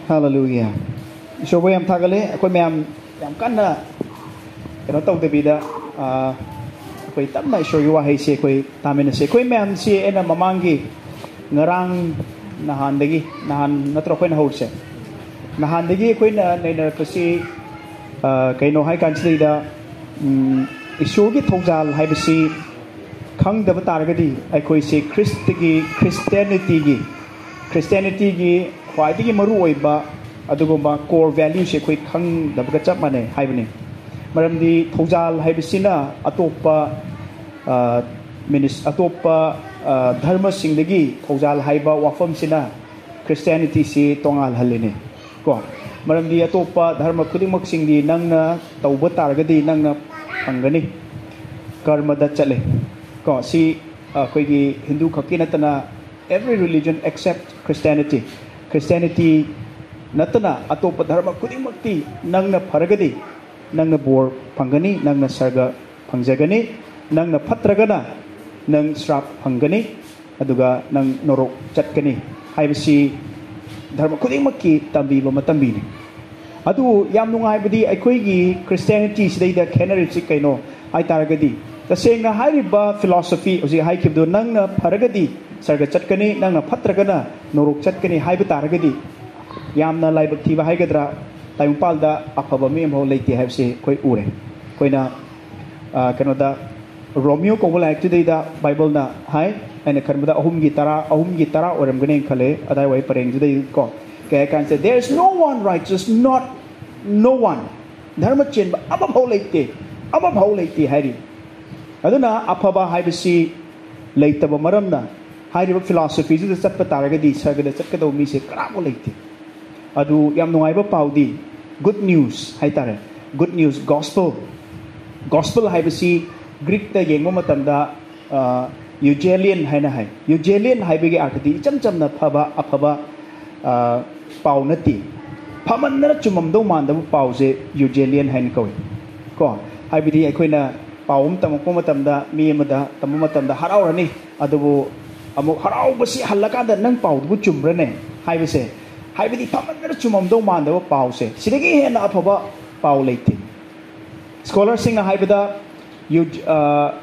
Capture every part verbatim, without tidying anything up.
Hallelujah. ꯏꯁꯣꯔꯕꯨ ꯌꯥꯝ ꯊꯥꯒꯠꯂꯦ꯫ ꯑꯩꯈꯣꯏ ꯃꯌꯥꯝ ꯌꯥꯝ ꯀꯟꯅ ꯀꯩꯅꯣ ꯇꯧꯗꯕꯤꯗ, ꯑꯥ, ꯑꯩꯈꯣꯏ ꯇꯞꯅ ꯏꯁꯣꯔꯒꯤ ꯋꯥꯍꯩꯁꯦ ꯑꯩꯈꯣꯏ ꯇꯥꯃꯤꯟꯅꯁꯦ꯫ ꯑꯩꯈꯣꯏ ꯃꯌꯥꯝꯁꯤ ꯑꯩꯅ ꯃꯃꯥꯡꯒꯤ ꯉꯔꯥꯡ ꯅꯍꯥꯟꯗꯒꯤ, ꯅꯍꯥꯟ ꯅꯠꯇ꯭ꯔꯣ ꯑꯩꯈꯣꯏꯅ ꯍꯧꯔꯤꯁꯦ? ꯅꯍꯥꯟꯗꯒꯤ ꯑꯩꯈꯣꯏꯅ ꯅꯩꯅꯔꯛꯄꯁꯤ, ꯑꯥ, ꯀꯩꯅꯣ ꯍꯥꯏ ꯀꯥꯟꯁꯤꯗꯩꯗ, ꯎꯝ, ꯏꯁꯣꯔꯒꯤ ꯊꯧꯖꯥꯜ ꯍꯥꯏꯕꯁꯤ ꯈꯪꯗꯕ ꯇꯥꯔꯒꯗꯤ ꯑꯩꯈꯣꯏꯁꯤ ꯈ꯭ꯔꯤꯁꯇꯒꯤ, ꯈ꯭ꯔꯤꯁꯇꯤꯌꯥꯅꯤꯇꯤꯒꯤ, ꯈ꯭ꯔꯤꯁꯇꯤꯌꯥꯅꯤꯇꯤꯒꯤ ꯈ꯭ꯋꯥꯏꯗꯒꯤ ꯃꯔꯨ ꯑꯣꯏꯕ ꯑꯗꯨꯒꯨꯝꯕ core valueꯁꯦ ꯑꯩꯈꯣꯏ ꯈꯪꯗꯕꯒ ꯆꯞ ꯃꯥꯟꯅꯩ ꯍꯥꯏꯕꯅꯤ꯫ ꯃꯔꯝꯗꯤ ꯊꯧꯖꯥꯜ ꯍꯥꯏꯕꯁꯤꯅ ꯑꯇꯣꯞꯄ, ꯑ, ꯃꯤꯅꯤꯁ-, ꯑꯇꯣꯞꯄ, ꯑ, ꯙꯔꯃꯁꯤꯡꯗꯒꯤ ꯊꯧꯖꯥꯜ ꯍꯥꯏꯕ ꯋꯥꯐꯝꯁꯤꯅ ꯈ꯭ꯔꯤꯁꯇꯤꯌꯥꯅꯤꯇꯤꯁꯤ ꯇꯣꯉꯥꯜꯍꯜꯂꯤꯅꯦ꯫ ꯀꯣ, ꯃꯔꯝꯗꯤ ꯑꯇꯣꯞꯄ ꯙꯔꯃ ꯈꯨꯗꯤꯡꯃꯛꯁꯤꯡꯗꯤ ꯅꯪꯅ ꯇꯧꯕ ꯇꯥꯔꯒꯗꯤ ꯅꯪꯅ ꯐꯪꯒꯅꯤ, ꯀꯔꯃꯗ ꯆꯠꯂꯦ꯫ ꯀꯣ, ꯁꯤ ꯑꯩꯈꯣꯏꯒꯤ ꯍꯤꯟꯗꯨ ꯈꯛꯀꯤ ꯅꯠꯇꯅ every religion except Christianity, Christianity ꯅꯠꯇꯅ ꯑꯇꯣꯞꯄ ꯙꯔꯃ ꯈꯨꯗꯤꯡꯃꯛꯇꯤ ꯅꯪꯅ ꯐꯔꯒꯗꯤ ꯅꯪꯅ ꯕꯣꯔ ꯐꯪꯒꯅꯤ, ꯅꯪꯅ ꯁꯔꯒ ꯐꯪꯖꯒꯅꯤ, ꯅꯪꯅ ꯐꯠꯇ꯭ꯔꯒꯅ ꯅꯪ ꯁ꯭ꯔꯥꯞ ꯐꯪꯒꯅꯤ, ꯑꯗꯨꯒ ꯅꯪ ꯅꯣꯔꯣꯛ ꯆꯠꯀꯅꯤ ꯍꯥꯏꯕꯁꯤ ꯙꯔꯃ ꯈꯨꯗꯤꯡꯃꯛꯀꯤ ꯇꯝꯕꯤꯕ ꯃꯇꯝꯕꯤꯅꯤ꯫ ꯑꯗꯨꯕꯨ ꯌꯥꯝ ꯅꯨꯡꯉꯥꯏꯕꯗꯤ ꯑꯩꯈꯣꯏꯒꯤ ꯈ꯭ꯔꯤꯁꯇꯤꯌꯥꯅꯤꯇꯤ ꯁꯤꯗꯩꯗ ꯈꯦꯠꯅꯔꯤꯕꯁꯤ ꯀꯩꯅꯣ ꯍꯥꯏ ꯇꯥꯔꯒꯗꯤ, ꯇꯁꯦꯡꯅ ꯍꯥꯏꯔꯤꯕ philosophy ꯍꯧꯖꯤꯛ ꯍꯥꯏꯈꯤꯕꯗꯨ, ꯅꯪꯅ ꯐꯔꯒꯗꯤ ꯁꯔꯒ ꯆꯠꯀꯅꯤ, ꯅꯪꯅ ꯐꯠꯇ꯭ꯔꯒꯅ ꯅꯣꯔꯣꯛ ꯆꯠꯀꯅꯤ ꯍꯥꯏꯕ ꯇꯥꯔꯒꯗꯤ, ꯌꯥꯝꯅ ꯂꯥꯏꯕꯛ ꯊꯤꯕ ꯍꯥꯏꯒꯗ꯭ꯔꯥ, ꯇꯥꯏꯕꯪꯄꯥꯜꯗ ꯑꯐꯕ ꯃꯤ ꯑꯃꯐꯥꯎ ꯂꯩꯇꯦ ꯍꯥꯏꯕꯁꯤ ꯑꯩꯈꯣꯏ ꯎꯔꯦ꯫ ꯑꯩꯈꯣꯏꯅ, ꯑ, ꯀꯩꯅꯣꯗ, ꯔꯣꯃꯤꯌꯣ ꯀꯧꯕ ꯂꯥꯏꯔꯤꯛꯇꯨꯗꯩꯗ ꯕꯥꯏꯕꯜꯅ ꯍꯥꯏ, ꯑꯩꯅ ꯈꯟꯕꯗ ꯑꯍꯨꯝꯒꯤ ꯇꯔꯥ, ꯑꯍꯨꯝꯒꯤ ꯇꯔꯥ ꯑꯣꯏꯔꯝꯒꯅꯤ ꯈꯜꯂꯦ, ꯑꯗꯥꯏꯋꯥꯏ ꯄꯔꯦꯡꯗꯨꯗꯩ ꯀꯣ꯫ ꯀꯩ ꯍꯥꯏ ꯀꯥꯟꯁꯤꯗ, "There is no one righteous, not no one." ꯙꯔꯃ ꯆꯦꯟꯕ ꯑꯃꯐꯥꯎ ꯂꯩꯇꯦ, ꯑꯃꯐꯥꯎ ꯂꯩꯇꯦ ꯍꯥꯏꯔꯤ꯫ ꯑꯗꯨꯅ ꯑꯐꯕ ꯍꯥꯏꯕꯁꯤ ꯂꯩꯇꯕ ꯃꯔꯝꯅ, ꯍꯥꯏꯔꯤꯕ philosophyꯁꯤꯗ ꯆꯠꯄ ꯇꯥꯔꯒꯗꯤ ꯁꯔꯒꯗ ꯆꯠꯀꯗꯧꯕ ꯃꯤꯁꯦ ꯀꯅꯥꯃꯨꯛ ꯂꯩꯇꯦ꯫ ꯑꯗꯨ ꯌꯥꯝ ꯅꯨꯡꯉꯥꯏꯕ ꯄꯥꯎꯗꯤ, good news ꯍꯥꯏꯇꯥꯔꯦ, good news, gospel꯫ Gospel ꯍꯥꯏꯕꯁꯤ Greekꯇ ꯌꯦꯡꯕ ꯃꯇꯝꯗ, ꯑ, euangelion ꯍꯥꯏꯅ ꯍꯥꯏ꯫ Euangelion ꯍꯥꯏꯕꯒꯤ ꯑꯥꯔꯊꯗꯤ ꯏꯆꯝ ꯆꯝꯅ ꯐꯕ, ꯑꯐꯕ, ꯑ, ꯄꯥꯎ ꯅꯠꯇꯦ꯫ ꯐꯃꯟꯗꯅ ꯆꯨꯝꯃꯝꯗꯧ ꯃꯥꯟꯗꯕ ꯄꯥꯎꯁꯦ euangelion ꯍꯥꯏꯅ ꯀꯧꯏ꯫ ꯀꯣ, ꯍꯥꯏꯕꯗꯤ ꯑꯩꯈꯣꯏꯅ ꯄꯥꯎ ꯑꯃ ꯇꯝꯃꯛꯄ ꯃꯇꯝꯗ, ꯃꯤ ꯑꯃꯗ ꯇꯝꯕ ꯃꯇꯝꯗ ꯍꯔꯥꯎꯔꯅꯤ, ꯑꯗꯨꯕꯨ ꯑꯃꯨꯛ ꯍꯔꯥꯎꯕꯁꯤ ꯍꯜꯂꯀꯥꯟꯗ, "ꯅꯪ ꯄꯥꯎꯗꯨꯕꯨ ꯆꯨꯝꯕ꯭ꯔꯅꯦ?" ꯍꯥꯏꯕꯁꯦ, ꯍꯥꯏꯕꯗꯤ ꯐꯃꯟꯗꯅ ꯆꯨꯝꯃꯝꯗꯧ ꯃꯥꯟꯗꯕ ꯄꯥꯎꯁꯦ, ꯁꯤꯗꯒꯤ ꯍꯦꯟꯅ ꯑꯐꯕ ꯄꯥꯎ ꯂꯩꯇꯦ꯫ ꯁ꯭ꯀꯣꯂꯔꯁꯤꯡꯅ ꯍꯥꯏꯕꯗ, ꯌꯨ-, ꯑ,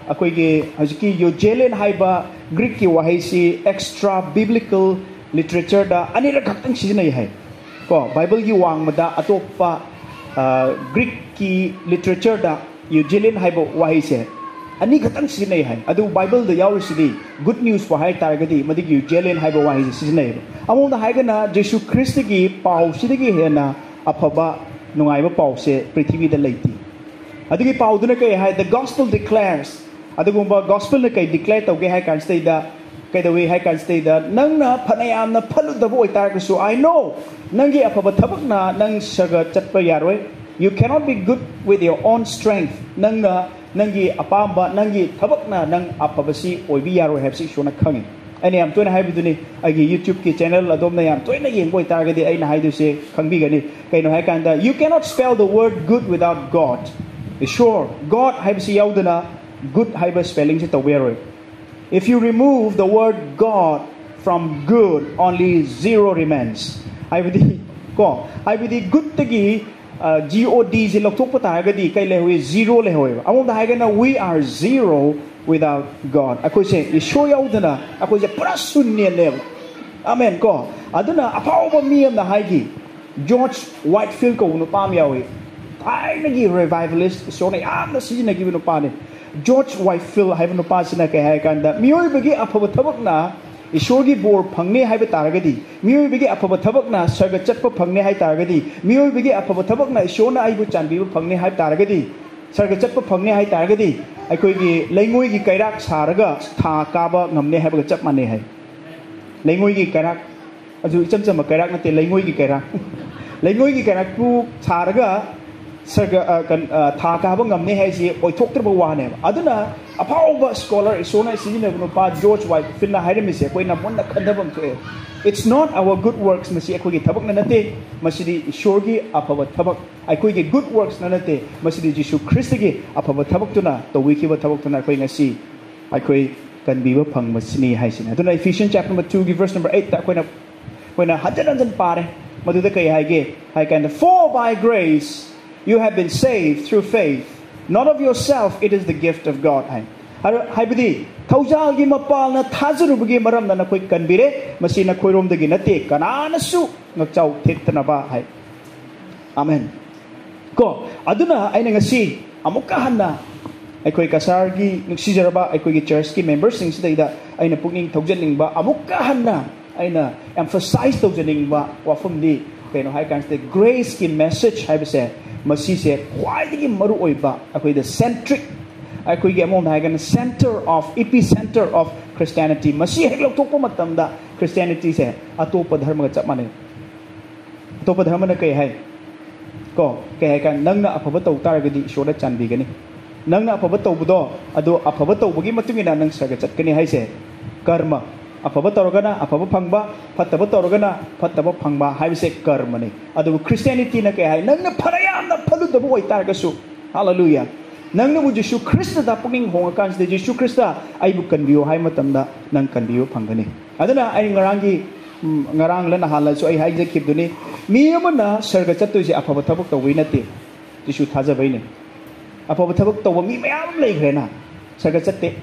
ꯑꯩꯈꯣꯏꯒꯤ ꯍꯧꯖꯤꯛꯀꯤ ꯌꯨꯖꯦꯂꯤꯌꯟ ꯍꯥꯏꯕ ꯒ꯭ꯔꯤꯛꯀꯤ ꯋꯥꯍꯩꯁꯤ ꯑꯦꯛꯁꯇ꯭ꯔꯥ ꯕꯤꯕ꯭ꯂꯤꯀꯦꯜ ꯂꯤꯇꯔꯦꯆꯔꯗ ꯑꯅꯤꯔꯛ ꯈꯛꯇꯪ ꯁꯤꯖꯤꯟꯅꯩ ꯍꯥꯏ꯫ ꯀꯣ, ꯕꯥꯏꯕꯜꯒꯤ ꯋꯥꯡꯃꯗ ꯑꯇꯣꯞꯄ, ꯑ, ꯒ꯭ꯔꯤꯛꯀꯤ ꯂꯤꯇꯔꯦꯆꯔꯗ ꯌꯨꯖꯦꯂꯤꯌꯟ ꯍꯥꯏꯕ ꯋꯥꯍꯩꯁꯦ ꯑꯅꯤꯈꯛꯇꯪ ꯁꯤꯖꯤꯟꯅꯩ ꯍꯥꯏ꯫ ꯑꯗꯨ ꯕꯥꯏꯕꯜꯗ ꯌꯥꯎꯔꯤꯁꯤꯗꯤ, ꯒꯨꯗ ꯅ꯭ꯌꯨꯁꯄꯨ ꯍꯥꯏ ꯇꯥꯔꯒꯗꯤ, ꯃꯗꯨꯒꯤ ꯌꯨꯖꯦꯂꯤꯌꯟ ꯍꯥꯏꯕ ꯋꯥꯍꯩꯁꯦ ꯁꯤꯖꯤꯟꯅꯩꯌꯦꯕ꯫ ꯑꯃꯔꯣꯝꯗ ꯍꯥꯏꯔꯒꯅ, ꯖꯤꯁꯨ ꯈ꯭ꯔꯤꯁꯇꯒꯤ ꯄꯥꯎꯁꯤꯗꯒꯤ ꯍꯦꯟꯅ ꯑꯐꯕ, ꯅꯨꯡꯉꯥꯏꯕ ꯄꯥꯎꯁꯦ ꯄ꯭ꯔꯤꯊꯤꯕꯤꯗ ꯂꯩꯇꯦ꯫ ꯑꯗꯨꯒꯤ ꯄꯥꯎꯗꯨꯅ ꯀꯩ ꯍꯥꯏ? The gospel declares. ꯑꯗꯨꯒꯨꯝꯕ ꯒꯣꯁꯄꯦꯜꯅ ꯀꯩ ꯗꯤꯀ꯭ꯂꯦꯌꯔ ꯇꯧꯒꯦ ꯍꯥꯏ ꯀꯥꯟꯁꯤꯗꯩꯗ, ꯀꯩꯗꯧꯏ ꯍꯥꯏ ꯀꯥꯟꯁꯤꯗꯩꯗ, ꯅꯪꯅ ꯐꯅ ꯌꯥꯝꯅ ꯐꯠꯂꯨꯗꯕ ꯑꯣꯏꯇꯥꯔꯒꯁꯨ, I know, ꯅꯪꯒꯤ ꯑꯐꯕ ꯊꯕꯛꯅ ꯅꯪ ꯁꯔꯒ ꯆꯠꯄ ꯌꯥꯔꯣꯏ꯫ You cannot be good with your own strength. ꯅꯪꯅ ꯅꯪꯒꯤ ꯑꯄꯥꯝꯕ, ꯅꯪꯒꯤ ꯊꯕꯛꯅ ꯅꯪ ꯑꯐꯕꯁꯤ ꯑꯣꯏꯕ ꯌꯥꯔꯣꯏ ꯍꯥꯏꯕꯁꯤ ꯏꯁꯣꯔꯅ ꯈꯪꯉꯤ꯫ ꯑꯩꯅ ꯌꯥꯝ ꯇꯣꯏꯅ ꯍꯥꯏꯕꯗꯨꯅꯤ, ꯑꯩꯒꯤ YouTube-ꯀꯤ ꯆꯦꯅꯦꯜ ꯑꯗꯣꯝꯅ ꯌꯥꯝ ꯇꯣꯏꯅ ꯌꯦꯡꯕ ꯑꯣꯏꯇꯥꯔꯒꯗꯤ ꯑꯩꯅ ꯍꯥꯏꯗꯣꯏꯁꯦ ꯈꯪꯕꯤꯒꯅꯤ꯫ ꯀꯩꯅꯣ ꯍꯥꯏ ꯀꯥꯟꯗ, you cannot spell the word good without God. ꯏꯁꯣꯔ, God ꯍꯥꯏꯕꯁꯤ ꯌꯥꯎꯗꯅ ꯒꯨꯗ ꯍꯥꯏꯕ ꯁ꯭ꯄꯦꯂꯤꯡꯁꯦ ꯇꯧꯕ ꯌꯥꯔꯣꯏ꯫ If you remove the word God from good, only zero remains. ꯍꯥꯏꯕꯗꯤ, ꯀꯣ, ꯍꯥꯏꯕꯗꯤ ꯒꯨꯗꯇꯒꯤ, ꯖꯤ ꯑꯣ ꯗꯤꯁꯦ ꯂꯧꯊꯣꯛꯄ ꯇꯥꯔꯒꯗꯤ ꯀꯩ ꯂꯩꯍꯧꯏ? ꯖꯤꯔꯣ ꯂꯩꯍꯧꯋꯦꯕ꯫ ꯑꯃꯔꯣꯝꯗ ꯍꯥꯏꯔꯒꯅ, we are zero without God. ꯑꯩꯈꯣꯏꯁꯦ ꯏꯁꯣꯔ ꯌꯥꯎꯗꯅ ꯑꯩꯈꯣꯏꯁꯦ ꯄꯨꯔꯥ ꯁꯨꯟꯌꯅꯦꯕ꯫ ꯑꯃꯦꯟ, ꯀꯣ? ꯑꯗꯨꯅ ꯑꯐꯥꯎꯕ ꯃꯤ ꯑꯃꯅ ꯍꯥꯏꯈꯤ, ꯖꯣꯔꯖ ꯋꯥꯏꯠꯐꯤꯜ ꯀꯧꯕ ꯅꯨꯄꯥ ꯑꯃ ꯌꯥꯎꯏ꯫ ꯊꯥꯏꯅꯒꯤ ꯔꯤꯚꯥꯏꯚꯦꯂꯤꯁ, ꯏꯁꯣꯔꯅ ꯌꯥꯝꯅ ꯁꯤꯖꯤꯟꯅꯈꯤꯕ ꯅꯨꯄꯥꯅꯤ꯫ ꯖꯣꯔꯖ ꯋꯥꯏꯠꯐꯤꯜ ꯍꯥꯏꯕ ꯅꯨꯄꯥꯁꯤꯅ ꯀꯩ ꯍꯥꯏ ꯀꯥꯟꯗ, ꯃꯤꯑꯣꯏꯕꯒꯤ ꯑꯐꯕ ꯊꯕꯛꯅ ꯏꯁꯣꯔꯒꯤ ꯕꯣꯔ ꯐꯪꯅꯤ ꯍꯥꯏꯕ ꯇꯥꯔꯒꯗꯤ, ꯃꯤꯑꯣꯏꯕꯒꯤ ꯑꯐꯕ ꯊꯕꯛꯅ ꯁꯔꯒ ꯆꯠꯄ ꯐꯪꯅꯤ ꯍꯥꯏ ꯇꯥꯔꯒꯗꯤ, ꯃꯤꯑꯣꯏꯕꯒꯤ ꯑꯐꯕ ꯊꯕꯛꯅ ꯏꯁꯣꯔꯅ ꯑꯩꯕꯨ ꯆꯥꯟꯕꯤꯕ ꯐꯪꯅꯤ ꯍꯥꯏꯕ ꯇꯥꯔꯒꯗꯤ, ꯁꯔꯒ ꯆꯠꯄ ꯐꯪꯅꯤ ꯍꯥꯏ ꯇꯥꯔꯒꯗꯤ, ꯑꯩꯈꯣꯏꯒꯤ ꯂꯩꯉꯣꯏꯒꯤ ꯀꯩꯔꯥꯛ ꯁꯥꯔꯒ ꯊꯥ ꯀꯥꯕ ꯉꯝꯅꯤ ꯍꯥꯏꯕꯒ ꯆꯞ ꯃꯥꯟꯅꯩ ꯍꯥꯏ꯫ ꯂꯩꯉꯣꯏꯒꯤ ꯀꯩꯔꯥꯛ, ꯑꯗꯨ ꯏꯆꯝ ꯆꯝꯕ ꯀꯩꯔꯥꯛ ꯅꯠꯇꯦ, ꯂꯩꯉꯣꯏꯒꯤ ꯀꯩꯔꯥꯛ꯫ ꯂꯩꯉꯣꯏꯒꯤ ꯀꯩꯔꯥꯛꯄꯨ ꯊꯥꯔꯒ ꯁꯔꯒ, ꯑ, ꯀꯟ-, ꯑ, ꯊꯥ ꯀꯥꯕ ꯉꯝꯅꯤ ꯍꯥꯏꯁꯤ ꯑꯣꯏꯊꯣꯛꯇ꯭ꯔꯕ ꯋꯥꯅꯦꯕ꯫ ꯑꯗꯨꯅ ꯑꯐꯥꯎꯕ ꯁ꯭ꯀꯣꯂꯔ, ꯏꯁꯣꯔꯅ ꯁꯤꯖꯤꯟꯅꯕ ꯅꯨꯄꯥ ꯖꯣꯔꯖ ꯋꯥꯏꯠꯐꯤꯜꯅ ꯍꯥꯏꯔꯝꯃꯤꯁꯦ ꯑꯩꯈꯣꯏꯅ ꯃꯨꯟꯅ ꯈꯟꯊꯕ ꯑꯃ ꯊꯣꯛꯑꯦ꯫ It's not our good works. ꯃꯁꯤ ꯑꯩꯈꯣꯏꯒꯤ ꯊꯕꯛꯅ ꯅꯠꯇꯦ, ꯃꯁꯤꯗꯤ ꯏꯁꯣꯔꯒꯤ ꯑꯐꯕ ꯊꯕꯛ꯫ ꯑꯩꯈꯣꯏꯒꯤ ꯒꯨꯗ ꯋꯥꯔꯛꯁꯅ ꯅꯠꯇꯦ, ꯃꯁꯤꯗꯤ ꯖꯤꯁꯨ ꯈ꯭ꯔꯤꯁꯇꯒꯤ ꯑꯐꯕ ꯊꯕꯛꯇꯨꯅ, ꯇꯧꯕꯤꯈꯤꯕ ꯊꯕꯛꯇꯨꯅ ꯑꯩꯈꯣꯏ ꯉꯁꯤ ꯑꯩꯈꯣꯏ ꯀꯟꯕꯤꯕ ꯐꯪꯕꯁꯤꯅꯤ ꯍꯥꯏꯁꯤꯅꯤ꯫ ꯑꯗꯨꯅ Ephesians chapter number two-ꯒꯤ verse number eight-ꯇ ꯑꯩꯈꯣꯏꯅ ꯑꯩꯈꯣꯏꯅ ꯍꯟꯖꯤꯟ ꯍꯟꯖꯤꯟ ꯄꯥꯔꯦ꯫ ꯃꯗꯨꯗ ꯀꯩ ꯍꯥꯏꯒꯦ ꯍꯥꯏ ꯀꯥꯟꯗ, "For by grace you have been saved through faith, not of yourself, it is the gift of God" ꯍꯥꯏ꯫ ꯑꯗꯣ ꯍꯥꯏꯕꯗꯤ, "ꯊꯧꯖꯥꯜꯒꯤ ꯃꯄꯥꯜꯅ ꯊꯥꯖꯔꯨꯕꯒꯤ ꯃꯔꯝꯅ ꯅꯈꯣꯏ ꯀꯟꯕꯤꯔꯦ, ꯃꯁꯤ ꯅꯈꯣꯏꯔꯣꯝꯗꯒꯤ ꯅꯠꯇꯦ, ꯀꯅꯥꯅꯁꯨ ꯉꯥꯛꯆꯥꯎ ꯊꯦꯛꯇꯅꯕ" ꯍꯥꯏ꯫ ꯑꯃꯦꯟ꯫ ꯀꯣ, ꯑꯗꯨꯅ ꯑꯩꯅ ꯉꯁꯤ ꯑꯃꯨꯛꯀ ꯍꯟꯅ ꯑꯩꯈꯣꯏ ꯀꯁꯥꯔꯒꯤ ꯅꯨꯡꯁꯤꯖꯔꯕ ꯑꯩꯈꯣꯏꯒꯤ ꯆꯔꯆꯀꯤ ꯃꯦꯝꯕꯔꯁꯤꯡꯁꯤꯗꯩꯗ ꯑꯩꯅ ꯄꯨꯛꯅꯤꯡ ꯊꯧꯖꯅꯤꯡꯕ, ꯑꯃꯨꯛꯀ ꯍꯟꯅ ꯑꯩꯅ emphasize ꯇꯧꯖꯅꯤꯡꯕ ꯋꯥꯐꯝꯗꯤ ꯀꯩꯅꯣ ꯍꯥꯏ ꯀꯥꯟꯁꯤꯗ, ꯒ꯭ꯔꯦꯁꯀꯤ ꯃꯦꯁꯦꯖ ꯍꯥꯏꯕꯁꯦ, ꯃꯁꯤꯁꯦ ꯈ꯭ꯋꯥꯏꯗꯒꯤ ꯃꯔꯨꯑꯣꯏꯕ, ꯑꯩꯈꯣꯏꯗ centric, ꯑꯩꯈꯣꯏꯒꯤ ꯑꯃꯔꯣꯝꯗ ꯍꯥꯏꯔꯒꯅ center of, epicenter of Christianity, ꯃꯁꯤ ꯍꯦꯛ ꯂꯧꯊꯣꯛꯄ ꯃꯇꯝꯗ ꯈ꯭ꯔꯤꯁꯇꯤꯌꯥꯅꯤꯇꯤꯁꯦ ꯑꯇꯣꯞꯄ ꯙꯔꯃꯒ ꯆꯞ ꯃꯥꯟꯅꯩ꯫ ꯑꯇꯣꯞꯄ ꯙꯔꯃꯅ ꯀꯩ ꯍꯥꯏ? ꯀꯣ, ꯀꯩ ꯍꯥꯏ ꯀꯥꯟ, "ꯅꯪꯅ ꯑꯐꯕ ꯇꯧ ꯇꯥꯔꯒꯗꯤ ꯏꯁꯣꯔꯅ ꯆꯥꯟꯕꯤꯒꯅꯤ, ꯅꯪꯅ ꯑꯐꯕ ꯇꯧꯕꯗꯣ, ꯑꯗꯣ ꯑꯐꯕ ꯇꯧꯕꯒꯤ ꯃꯇꯨꯡ ꯏꯟꯅ ꯅꯪ ꯁꯔꯒ ꯆꯠꯀꯅꯤ" ꯍꯥꯏꯁꯦ ꯀꯔꯃ꯫ ꯑꯐꯕ ꯇꯧꯔꯒꯅ ꯑꯐꯕ ꯐꯪꯕ, ꯐꯠꯇꯕ ꯇꯧꯔꯒꯅ ꯐꯠꯇꯕ ꯐꯪꯕ ꯍꯥꯏꯕꯁꯦ ꯀꯔꯃꯅꯤ꯫ ꯑꯗꯨꯕꯨ ꯈ꯭ꯔꯤꯁꯇꯤꯌꯥꯅꯤꯇꯤꯅ ꯀꯩ ꯍꯥꯏ? "ꯅꯪꯅ ꯐꯅ ꯌꯥꯝꯅ ꯐꯠꯂꯨꯗꯕ ꯑꯣꯏꯇꯥꯔꯒꯁꯨ", ꯍꯥꯂꯦꯂꯨꯌꯥ, "ꯅꯪꯅꯕꯨ ꯖꯤꯁꯨ ꯈ꯭ꯔꯤꯁꯇꯗ ꯄꯨꯛꯅꯤꯡ ꯍꯣꯡꯉꯀꯥꯟꯁꯤꯗ, ꯖꯤꯁꯨ ꯈ꯭ꯔꯤꯁꯇ ꯑꯩꯕꯨ ꯀꯟꯕꯤꯌꯨ ꯍꯥꯏꯕ ꯃꯇꯝꯗ ꯅꯪ ꯀꯟꯕꯤꯕ ꯐꯪꯒꯅꯤ꯫ ꯑꯗꯨꯅ ꯑꯩ ꯉꯔꯥꯡꯒꯤ, ꯎꯝ, ꯉꯔꯥꯡꯂ ꯅꯍꯥꯟꯂꯁꯨ ꯑꯩ ꯍꯥꯏꯖꯈꯤꯕꯗꯨꯅꯤ, ꯃꯤ ꯑꯃꯅ ꯁꯔꯒ ꯆꯠꯇꯣꯏꯁꯦ ꯑꯐꯕ ꯊꯕꯛ ꯇꯧꯕꯩ ꯅꯠꯇꯦ, ꯖꯤꯁꯨ ꯊꯥꯖꯕꯩꯅꯦ꯫ ꯑꯐꯕ ꯊꯕꯛ ꯇꯧꯕ ꯃꯤ ꯃꯌꯥꯝ ꯑꯃ ꯂꯩꯈ꯭ꯔꯦꯅ, ꯁꯔꯒ ꯆꯠꯇꯦ꯫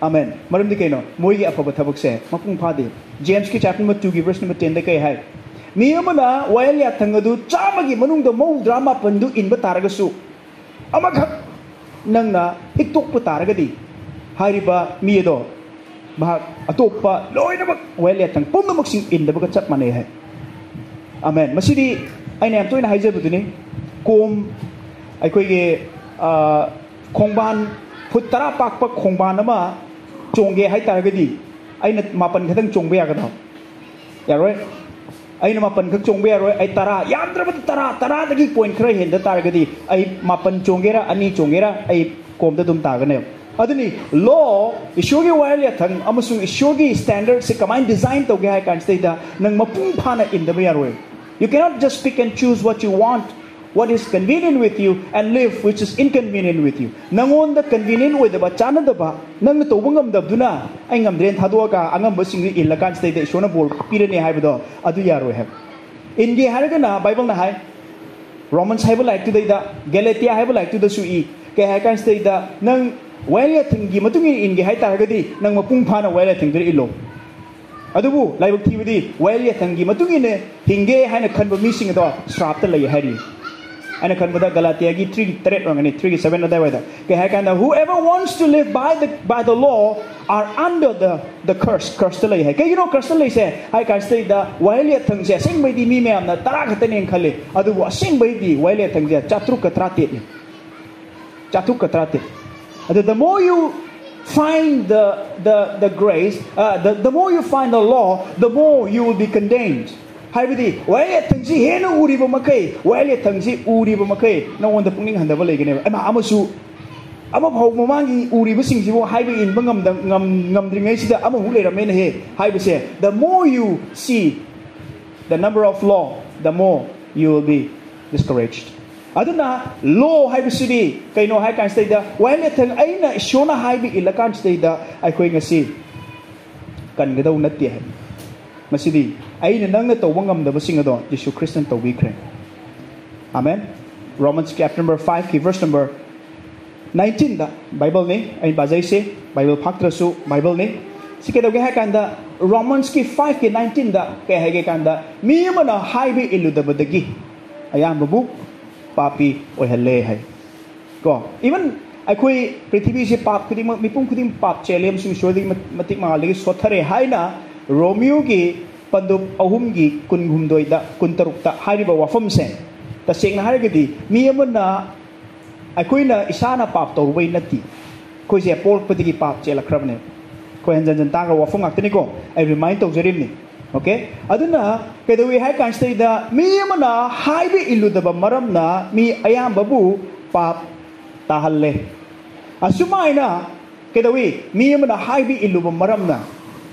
ꯑꯃꯦꯟ꯫ ꯃꯔꯝꯗꯤ ꯀꯩꯅꯣ? ꯃꯣꯏꯒꯤ ꯑꯐꯕ ꯊꯕꯛꯁꯦ ꯃꯄꯨꯡ ꯐꯥꯗꯦ꯫ ꯖꯦꯝꯁꯀꯤ chapter number two ꯒꯤ verse number ten ꯗ ꯀꯩ ꯍꯥꯏ? "ꯃꯤ ꯑꯃꯅ ꯋꯥꯌꯦꯜ ꯌꯥꯊꯪ ꯑꯗꯨ ꯆꯥꯝꯃꯒꯤ ꯃꯅꯨꯡꯗ ꯃꯧꯗ꯭ꯔꯥ ꯃꯥꯄꯟꯗꯨ ꯏꯟꯕ ꯇꯥꯔꯒꯁꯨ, ꯑꯃꯈꯛ ꯅꯪꯅ ꯍꯤꯛꯇꯣꯛꯄ ꯇꯥꯔꯒꯗꯤ, ꯍꯥꯏꯔꯤꯕ ꯃꯤ ꯑꯗꯣ ꯃꯍꯥꯛ ꯑꯇꯣꯞꯄ ꯂꯣꯏꯅꯃꯛ, ꯋꯥꯌꯦꯜ ꯌꯥꯊꯪ ꯄꯨꯝꯅꯃꯛꯁꯤꯡ ꯏꯟꯗꯕꯒ ꯆꯞ ꯃꯥꯟꯅꯩ" ꯍꯥꯏ꯫ ꯑꯃꯦꯟ꯫ ꯃꯁꯤꯗꯤ ꯑꯩꯅ ꯌꯥꯝ ꯇꯣꯏꯅ ꯍꯥꯏꯖꯕꯗꯨꯅꯤ꯫ ꯀꯣꯝ, ꯑꯩꯈꯣꯏꯒꯤ, ꯑ, ꯈꯣꯡꯕꯥꯟ, ꯐꯨꯠ ꯇꯔꯥ ꯄꯥꯛꯄ ꯈꯣꯡꯕꯥꯟ ꯑꯃ ꯆꯣꯡꯒꯦ ꯍꯥꯏ ꯇꯥꯔꯒꯗꯤ, ꯑꯩꯅ ꯃꯥꯄꯟ ꯈꯛꯇꯪ ꯆꯣꯡꯕ ꯌꯥꯒꯗ꯭ꯔꯣ? ꯌꯥꯔꯣꯏ꯫ ꯑꯩꯅ ꯃꯥꯄꯟ ꯈꯛ ꯆꯣꯡꯕ ꯌꯥꯔꯣꯏ, ꯑꯩ ꯇꯔꯥ, ꯌꯥꯝꯗ꯭ꯔꯕꯗ ꯇꯔꯥ, ꯇꯔꯥꯗꯒꯤ point ꯈꯔ ꯍꯦꯟꯗ ꯇꯥꯔꯒꯗꯤ, ꯑꯩ ꯃꯥꯄꯟ ꯆꯣꯡꯒꯦꯔꯥ, ꯑꯅꯤ ꯆꯣꯡꯒꯦꯔꯥ, ꯑꯩ ꯀꯣꯝꯗ ꯑꯗꯨꯝ ꯇꯥꯒꯅꯦꯕ꯫ ꯑꯗꯨꯅꯤ, law, ꯏꯁꯣꯔꯒꯤ ꯋꯥꯌꯦꯜ ꯌꯥꯊꯪ ꯑꯃꯁꯨꯡ ꯏꯁꯣꯔꯒꯤ standard ꯁꯦ ꯀꯃꯥꯏꯅ design ꯇꯧꯒꯦ ꯍꯥꯏ ꯀꯥꯟꯁꯤꯗꯩꯗ, ꯅꯪ ꯃꯄꯨꯡ ꯐꯥꯅ ꯏꯟꯗꯕ ꯌꯥꯔꯣꯏ꯫ You cannot just pick and choose what you want. what is convenient with you and live which is inconvenient with you. ꯅꯪꯉꯣꯟꯗ convenient ꯑꯣꯏꯗꯕ, ꯆꯥꯟꯅꯗꯕ, ꯅꯪꯅ ꯇꯧꯕ ꯉꯝꯗꯕꯗꯨꯅ ꯑꯩ ꯉꯝꯗ꯭ꯔꯦꯅ ꯊꯥꯗꯣꯛꯑꯒ ꯑꯉꯝꯕꯁꯤꯡꯗꯨ ꯏꯜꯂꯀꯥꯟꯁꯤꯗꯩꯗ ꯏꯁꯣꯔꯅ ꯕꯣꯔ ꯄꯤꯔꯅꯤ ꯍꯥꯏꯕꯗꯣ ꯑꯗꯨ ꯌꯥꯔꯣꯏ ꯍꯥꯏꯕ꯫ ꯏꯟꯒꯦ ꯍꯥꯏꯔꯒꯅ ꯕꯥꯏꯕꯜꯅ ꯍꯥꯏ, ꯔꯣꯃꯟꯁ ꯍꯥꯏꯕ ꯂꯥꯏꯔꯤꯛꯇꯨꯗꯩꯗ, ꯒꯦꯂꯦꯇꯤꯌꯥ ꯍꯥꯏꯕ ꯂꯥꯏꯔꯤꯛꯇꯨꯗꯁꯨ ꯏ꯫ ꯀꯩ ꯍꯥꯏ ꯀꯥꯟꯁꯤꯗꯩꯗ, ꯅꯪ ꯋꯥꯌꯦꯜ ꯌꯥꯊꯪꯒꯤ ꯃꯇꯨꯡ ꯏꯟꯅ ꯏꯟꯒꯦ ꯍꯥꯏ ꯇꯥꯔꯒꯗꯤ ꯅꯪ ꯃꯄꯨꯡ ꯐꯥꯅ ꯋꯥꯌꯦꯜ ꯌꯥꯊꯪꯗꯨꯗ ꯏꯜꯂꯣ꯫ ꯑꯗꯨꯕꯨ ꯂꯥꯏꯕꯛ ꯊꯤꯕꯗꯤ ꯋꯥꯌꯦꯜ ꯌꯥꯊꯪꯒꯤ ꯃꯇꯨꯡ ꯏꯟꯅ ꯍꯤꯡꯒꯦ ꯍꯥꯏꯅ ꯈꯟꯕ ꯃꯤꯁꯤꯡ ꯑꯗꯣ ꯁ꯭ꯔꯥꯞꯇ ꯂꯩ ꯍꯥꯏꯔꯤ꯫ ꯑꯩꯅ ꯈꯟꯕꯗ ꯒꯂꯥꯇꯤꯌꯥꯒꯤ ꯊ꯭ꯔꯤꯒꯤ ꯇꯔꯦꯠ ꯑꯣꯏꯔꯝꯒꯅꯤ, ꯊ꯭ꯔꯤꯒꯤ ꯁꯚꯦꯟ ꯑꯗꯨꯋꯥꯏꯗ꯫ ꯀꯩ ꯍꯥꯏ ꯀꯥꯟꯗ, "Whoever wants to live by the, by the law are under the, the curse." ꯀꯔꯁꯇ ꯂꯩ ꯍꯥꯏ꯫ ꯀꯩꯒꯤꯅꯣ ꯀꯔꯁꯇ ꯂꯩꯁꯦ ꯍꯥꯏ ꯀꯥꯟꯁꯤꯗꯩꯗ, ꯋꯥꯌꯦꯜ ꯌꯥꯊꯪꯁꯦ ꯑꯁꯦꯡꯕꯩꯗꯤ ꯃꯤ ꯃꯌꯥꯝꯅ ꯇꯔꯥ ꯈꯛꯇꯅꯦꯅ ꯈꯜꯂꯤ, ꯑꯗꯨꯕꯨ ꯑꯁꯦꯡꯕꯩꯗꯤ ꯋꯥꯌꯦꯜ ꯌꯥꯊꯪꯁꯦ ꯆꯥꯇ꯭ꯔꯨꯛꯀ ꯇꯔꯥꯇꯔꯦꯠꯅꯤ꯫ ꯆꯥꯇ꯭ꯔꯨꯛꯀ ꯇꯔꯥꯇꯔꯦꯠ꯫ ꯑꯗꯨ, the more you find the, the, the grace, uh, the, the more you find the law, the more you will be condemned. ꯍꯥꯏꯕꯗꯤ ꯋꯥꯌꯦꯜ ꯌꯥꯊꯪꯁꯤ ꯍꯦꯟꯅ ꯎꯔꯤꯕ ꯃꯈꯩ, ꯋꯥꯌꯦꯜ ꯌꯥꯊꯪꯁꯤ ꯎꯔꯤꯕ ꯃꯈꯩ ꯅꯉꯣꯟꯗ ꯄꯨꯛꯅꯤꯡ ꯍꯟꯊꯕ ꯂꯩꯒꯅꯦꯕ꯫ ꯑꯩꯃ, ꯑꯃꯁꯨ ꯑꯃꯐꯥꯎ ꯃꯃꯥꯡꯒꯤ ꯎꯔꯤꯕꯁꯤꯡꯁꯤꯕꯨ ꯍꯥꯏꯕ ꯏꯟꯕ ꯉꯝꯗ-, ꯉꯝ-, ꯉꯝꯗ꯭ꯔꯤꯉꯩꯁꯤꯗ ꯑꯃꯃꯨꯛ ꯂꯩꯔꯝꯃꯦꯅꯦꯍꯦ ꯍꯥꯏꯕꯁꯦ, the more you see the number of law, the more you will be discouraged. ꯑꯗꯨꯅ law ꯍꯥꯏꯕꯁꯤꯗꯤ ꯀꯩꯅꯣ ꯍꯥꯏ ꯀꯥꯟꯁꯤꯗꯩꯗ, ꯋꯥꯌꯦꯜ ꯌꯥꯊꯪ, ꯑꯩꯅ ꯏꯁꯣꯔꯅ ꯍꯥꯏꯕ ꯏꯜꯂ ꯀꯥꯟꯁꯤꯗꯩꯗ ꯑꯩꯈꯣꯏ ꯉꯁꯤ ꯀꯟꯒꯗꯧ ꯅꯠꯇꯦ ꯍꯥꯏ꯫ ꯃꯁꯤꯗꯤ ꯑꯩꯅ ꯅꯪꯅ ꯇꯧꯕ ꯉꯝꯗꯕꯁꯤꯡ ꯑꯗꯣ ꯖꯤꯁꯨ ꯈ꯭ꯔꯤꯁꯇꯅ ꯇꯧꯕꯤꯈ꯭ꯔꯦ꯫ ꯑꯃꯦꯟ꯫ ꯔꯣꯃꯟꯁ ꯆꯦꯞꯇꯔ ꯅꯝꯕꯔ ꯐꯥꯏꯚꯀꯤ ꯚꯔꯁ ꯅꯝꯕꯔ ꯅꯥꯏꯟꯇꯤꯟꯗ ꯕꯥꯏꯕꯜꯅꯤ ꯑꯩꯅ ꯄꯥꯖꯩꯁꯦ, ꯕꯥꯏꯕꯜ ꯐꯥꯛꯇ꯭ꯔꯁꯨ ꯕꯥꯏꯕꯜꯅꯤ꯫ ꯁꯤ ꯀꯩꯗꯧꯒꯦ ꯍꯥꯏ ꯀꯥꯟꯗ, ꯔꯣꯃꯟꯁꯀꯤ ꯐꯥꯏꯚꯀꯤ ꯅꯥꯏꯟꯇꯤꯟꯗ ꯀꯩ ꯍꯥꯏꯒꯦ ꯀꯥꯟꯗ, "ꯃꯤ ꯑꯃꯅ ꯍꯥꯏꯕ ꯏꯜꯂꯨꯗꯕꯗꯒꯤ ꯑꯌꯥꯝꯕꯕꯨ ꯄꯥꯄꯤ ꯑꯣꯏꯍꯜꯂꯦ" ꯍꯥꯏ꯫ ꯀꯣ, even ꯑꯩꯈꯣꯏ ꯄ꯭ꯔꯤꯊꯤꯕꯤꯁꯦ ꯄꯥꯞ ꯈꯨꯗꯤꯡꯃꯛ, ꯃꯤꯄꯨꯝ ꯈꯨꯗꯤꯡꯃꯛ ꯄꯥꯞ ꯆꯦꯜꯂꯦ ꯑꯃꯁꯨꯡ ꯏꯁꯣꯔꯗꯒꯤ ꯃ-, ꯃꯇꯤꯛ ꯃꯉꯥꯜꯗꯒꯤ ꯁꯣꯠꯊꯔꯦ ꯍꯥꯏꯅ ꯔꯣꯃꯤꯌꯣꯒꯤ ꯄꯟꯗꯨꯞ ꯑꯍꯨꯝꯒꯤ ꯀꯨꯟꯍꯨꯝꯗꯣꯏꯗ, ꯀꯨꯟꯇꯔꯨꯛꯇ ꯍꯥꯏꯔꯤꯕ ꯋꯥꯐꯝꯁꯦ, ꯇꯁꯦꯡꯅ ꯍꯥꯏꯔꯒꯗꯤ ꯃꯤ ꯑꯃꯅ, ꯑꯩꯈꯣꯏꯅ ꯏꯁꯥꯅ ꯄꯥꯞ ꯇꯧꯔꯨꯕꯩ ꯅꯠꯇꯦ꯫ ꯑꯩꯈꯣꯏꯁꯦ ꯄꯣꯛꯂꯛꯄꯗꯒꯤ ꯄꯥꯞ ꯆꯦꯜꯂꯛꯈ꯭ꯔꯕꯅꯦ꯫ ꯑꯩꯈꯣꯏ ꯍꯟꯖꯟ ꯍꯟꯖꯟ ꯇꯥꯈ꯭ꯔꯕ ꯋꯥꯐꯝ ꯉꯥꯛꯇꯅꯤꯀꯣ, ꯑꯩ ꯔꯤꯃꯥꯏꯟ ꯇꯧꯖꯔꯤꯕꯅꯤ꯫ ꯑꯣꯀꯦ? ꯑꯗꯨꯅ ꯀꯩꯗꯧꯏ ꯍꯥꯏ ꯀꯥꯟꯁꯤꯗꯩꯗ, ꯃꯤ ꯑꯃꯅ ꯍꯥꯏꯕ ꯏꯜꯂꯨꯗꯕ ꯃꯔꯝꯅ ꯃꯤ ꯑꯌꯥꯝꯕꯕꯨ ꯄꯥꯞ ꯇꯥꯍꯜꯂꯦ꯫ ꯑꯁꯨꯃꯥꯏꯅ ꯀꯩꯗꯧꯏ? ꯃꯤ ꯑꯃꯅ ꯍꯥꯏꯕ ꯏꯜꯂꯨꯕ ꯃꯔꯝꯅ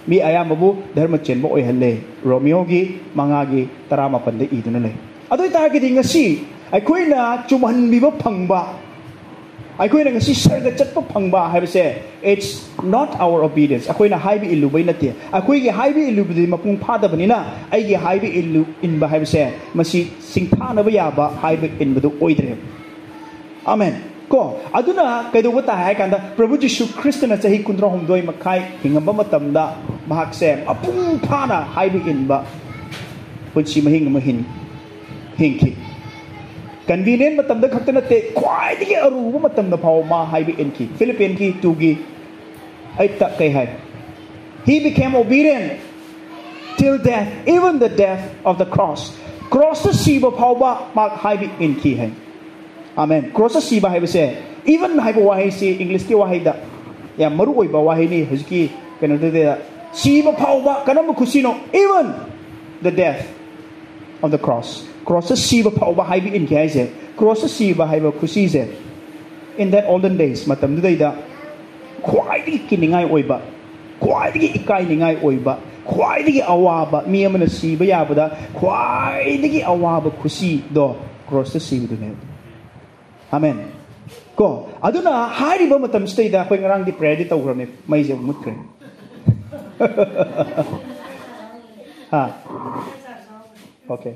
ꯃꯤ ꯑꯌꯥꯝꯕꯕꯨ ꯙꯔꯃ ꯆꯦꯟꯕ ꯑꯣꯏꯍꯜꯂꯦ꯫ ꯔꯣꯃꯤꯌꯣꯒꯤ ꯃꯉꯥꯒꯤ ꯇꯔꯥꯃꯥꯄꯟꯗ ꯏꯗꯨꯅ ꯂꯩ꯫ ꯑꯗꯨ ꯑꯣꯏ ꯇꯥꯔꯒꯗꯤ ꯉꯁꯤ ꯑꯩꯈꯣꯏꯅ ꯆꯨꯝꯍꯟꯕꯤꯕ ꯐꯪꯕ, ꯑꯩꯈꯣꯏꯅ ꯉꯁꯤ ꯁꯔꯒ ꯆꯠꯄ ꯐꯪꯕ ꯍꯥꯏꯕꯁꯦ, it's not our obedience. ꯑꯩꯈꯣꯏꯅ ꯍꯥꯏꯕ ꯏꯜꯂꯨꯕꯩ ꯅꯠꯇꯦ. ꯑꯩꯈꯣꯏꯒꯤ ꯍꯥꯏꯕ ꯏꯜꯂꯨꯕꯗꯤ ꯃꯄꯨꯡ ꯐꯥꯗꯕꯅꯤꯅ, ꯑꯩꯒꯤ ꯍꯥꯏꯕ ꯏꯜꯂꯨ ꯏꯟꯕ ꯍꯥꯏꯕꯁꯦ ꯃꯁꯤ ꯁꯤꯡꯊꯥꯅꯕ ꯌꯥꯕ ꯍꯥꯏꯕ ꯏꯟꯕꯗꯨ ꯑꯣꯏꯗ꯭ꯔꯦ꯫ ꯑꯃꯦꯟ꯫ ꯀꯣ, ꯑꯗꯨꯅ ꯀꯩꯗꯧꯕ ꯇꯥꯏ ꯍꯥꯏ ꯀꯥꯟꯗ, ꯄ꯭ꯔꯚꯨ ꯖꯤꯁꯨ ꯈ꯭ꯔꯤꯁꯇꯅ ꯆꯍꯤ ꯀꯨꯟꯊ꯭ꯔꯥ ꯍꯨꯝꯗꯣꯏ ꯃꯈꯥꯏ ꯍꯤꯡꯉꯝꯕ ꯃꯇꯝꯗ, ꯃꯍꯥꯛꯁꯦ ꯃꯄꯨꯡ ꯐꯥꯅ ꯍꯥꯏꯕ ꯏꯟꯕ ꯄꯨꯟꯁꯤ ꯃꯍꯤꯡ ꯑꯃ ꯍꯤꯡ ꯍꯤꯡꯈꯤ꯫ ꯀꯟꯚꯤꯅꯤꯌꯦꯟ ꯃꯇꯝꯗ ꯈꯛꯇ ꯅꯠꯇꯦ, ꯈ꯭ꯋꯥꯏꯗꯒꯤ ꯑꯔꯨꯕ ꯃꯇꯝꯗ ꯐꯥꯎꯕ ꯃꯥ ꯍꯥꯏꯕ ꯏꯟꯈꯤ꯫ ꯐꯤꯂꯤꯄꯤꯌꯟꯒꯤ ꯇꯨꯒꯤ ꯑꯩꯠꯇ ꯀꯩ ꯍꯥꯏ? He became obedient till death, even the death of the cross. ꯀ꯭ꯔꯣꯁꯇ ꯁꯤꯕ ꯐꯥꯎꯕ ꯃꯥ ꯍꯥꯏꯕ ꯏꯟꯈꯤ ꯍꯥꯏ꯫ ꯑꯃꯦꯟ꯫ ꯀ꯭ꯔꯣꯁꯇ ꯁꯤꯕ ꯍꯥꯏꯕꯁꯦ, even ꯍꯥꯏꯕ ꯋꯥꯍꯩꯁꯤ ꯏꯪꯂꯤꯁꯀꯤ ꯋꯥꯍꯩꯗ ꯌꯥꯝ ꯃꯔꯨ ꯑꯣꯏꯕ ꯋꯥꯍꯩꯅꯤ꯫ ꯍꯧꯖꯤꯛꯀꯤ ꯀꯩꯅꯣꯗꯨꯗ ꯁꯤꯕ ꯐꯥꯎꯕ ꯀꯔꯝꯕ ꯈꯨꯁꯤꯅꯣ? Even the death on the cross. ꯀ꯭ꯔꯣꯁꯇ ꯁꯤꯕ ꯐꯥꯎꯕ ꯍꯥꯏꯕ ꯏꯟꯈꯤ ꯍꯥꯏꯁꯦ, ꯀ꯭ꯔꯣꯁꯇ ꯁꯤꯕ ꯍꯥꯏꯕ ꯈꯨꯁꯤꯁꯦ, in that olden days, ꯃꯇꯝꯗꯨꯗꯩꯗ ꯈ꯭ꯋꯥꯏꯗꯒꯤ ꯀꯤꯅꯤꯡꯉꯥꯏ ꯑꯣꯏꯕ, ꯈ꯭ꯋꯥꯏꯗꯒꯤ ꯏꯀꯥꯏꯅꯤꯡꯉꯥꯏ ꯑꯣꯏꯕ, ꯈ꯭ꯋꯥꯏꯗꯒꯤ ꯑꯋꯥꯕ, ꯃꯤ ꯑꯃꯅ ꯁꯤꯕ ꯌꯥꯕꯗ ꯈ꯭ꯋꯥꯏꯗꯒꯤ ꯑꯋꯥꯕ ꯈꯨꯁꯤꯗꯣ ꯀ꯭ꯔꯣꯁꯇ ꯁꯤꯕꯗꯨꯅꯦꯕ꯫ ꯑꯃꯦꯟ꯫ ꯀꯣ, ꯑꯗꯨꯅ ꯍꯥꯏꯔꯤꯕ ꯃꯇꯝꯁꯤꯗꯩꯗ ꯑꯩꯈꯣꯏ ꯉꯔꯥꯡꯗꯤ ꯄ꯭ꯔꯦꯌꯔꯗꯤ ꯇꯧꯈ꯭ꯔꯕꯅꯦ, ꯃꯩꯁꯦ ꯑꯃꯨꯛ ꯃꯨꯠꯈ꯭ꯔꯦ꯫ ꯍꯥ? ꯑꯣꯀꯦ꯫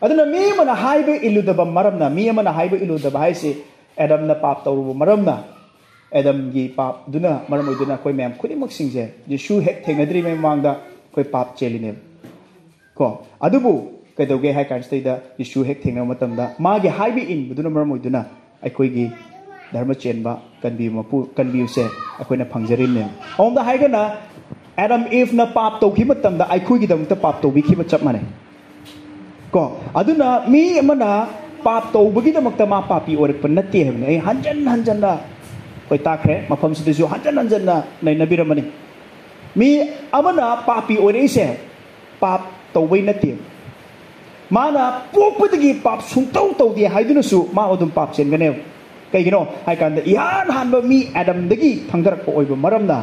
ꯑꯗꯨꯅ ꯃꯤ ꯑꯃꯅ ꯍꯥꯏꯕ ꯏꯜꯂꯨꯗꯕ ꯃꯔꯝꯅ, ꯃꯤ ꯑꯃꯅ ꯍꯥꯏꯕ ꯏꯜꯂꯨꯗꯕ ꯍꯥꯏꯁꯤ, ꯑꯦꯗꯝꯅ ꯄꯥꯞ ꯇꯧꯔꯨꯕ ꯃꯔꯝꯅ, ꯑꯦꯗꯝꯒꯤ ꯄꯥꯞꯗꯨꯅ ꯃꯔꯝ ꯑꯣꯏꯗꯨꯅ ꯑꯩꯈꯣꯏ ꯃꯌꯥꯝ ꯈꯨꯗꯤꯡꯃꯛꯁꯤꯡꯁꯦ ꯖꯤꯁꯨ ꯍꯦꯛ ꯊꯦꯡꯅꯗ꯭ꯔꯤꯉꯩ ꯃꯃꯥꯡꯗ ꯑꯩꯈꯣꯏ ꯄꯥꯞ ꯆꯦꯜꯂꯤꯅꯦꯕ꯫ ꯀꯣ, ꯑꯗꯨꯕꯨ ꯀꯩꯗꯧꯒꯦ ꯍꯥꯏ ꯀꯥꯟꯁꯤꯗꯩꯗ, ꯖꯤꯁꯨ ꯍꯦꯛ ꯊꯦꯡꯅꯕ ꯃꯇꯝꯗ ꯃꯥꯒꯤ ꯍꯥꯏꯕ ꯏꯟꯕꯗꯨꯅ ꯃꯔꯝ ꯑꯣꯏꯗꯨꯅ ꯑꯩꯈꯣꯏꯒꯤ ꯙꯔꯃ ꯆꯦꯟꯕ ꯀꯟꯕꯤꯕ ꯃꯄꯨ, ꯀꯟꯕꯤꯕꯁꯦ ꯑꯩꯈꯣꯏꯅ ꯐꯪꯖꯔꯤꯕꯅꯦꯕ꯫ ꯑꯃꯔꯣꯝꯗ ꯍꯥꯏꯔꯒꯅ, ꯑꯦꯗꯝ ꯏꯚꯅ ꯄꯥꯞ ꯇꯧꯈꯤꯕ ꯃꯇꯝꯗ ꯑꯩꯈꯣꯏꯒꯤꯗꯃꯛꯇ ꯄꯥꯞ ꯇꯧꯕꯤꯈꯤꯕ ꯆꯞ ꯃꯥꯟꯅꯩ꯫ ꯀꯣ, ꯑꯗꯨꯅ ꯃꯤ ꯑꯃꯅ ꯄꯥꯞ ꯇꯧꯕꯒꯤꯗꯃꯛꯇ ꯃꯥ ꯄꯥꯄꯤ ꯑꯣꯏꯔꯛꯄ ꯅꯠꯇꯦ ꯍꯥꯏꯕꯅꯤ꯫ ꯑꯩ ꯍꯟꯖꯟ ꯍꯟꯖꯟꯅ ꯑꯩꯈꯣꯏ ꯇꯥꯛꯈ꯭ꯔꯦ, ꯃꯐꯝꯁꯤꯗꯁꯨ ꯍꯟꯖꯟ ꯍꯟꯖꯟꯅ ꯅꯩꯅꯕꯤꯔꯝꯃꯅꯤ꯫ ꯃꯤ ꯑꯃꯅ ꯄꯥꯄꯤ ꯑꯣꯏꯔꯛꯏꯁꯦ ꯄꯥꯞ ꯇꯧꯕꯩ ꯅꯠꯇꯦ꯫ ꯃꯥꯅ ꯄꯣꯛꯄꯗꯒꯤ ꯄꯥꯞ ꯁꯨꯡꯇꯧ ꯇꯧꯗꯦ ꯍꯥꯏꯗꯨꯅꯁꯨ ꯃꯥ ꯑꯗꯨꯝ ꯄꯥꯞ ꯆꯦꯟꯒꯅꯦꯕ꯫ ꯀꯩꯒꯤꯅꯣ ꯍꯥꯏ ꯀꯥꯟꯗ, ꯏꯍꯥꯟ ꯍꯥꯟꯕ ꯃꯤ ꯑꯦꯗꯝꯗꯒꯤ ꯊꯪꯗꯔꯛꯄ ꯑꯣꯏꯕ ꯃꯔꯝꯅ,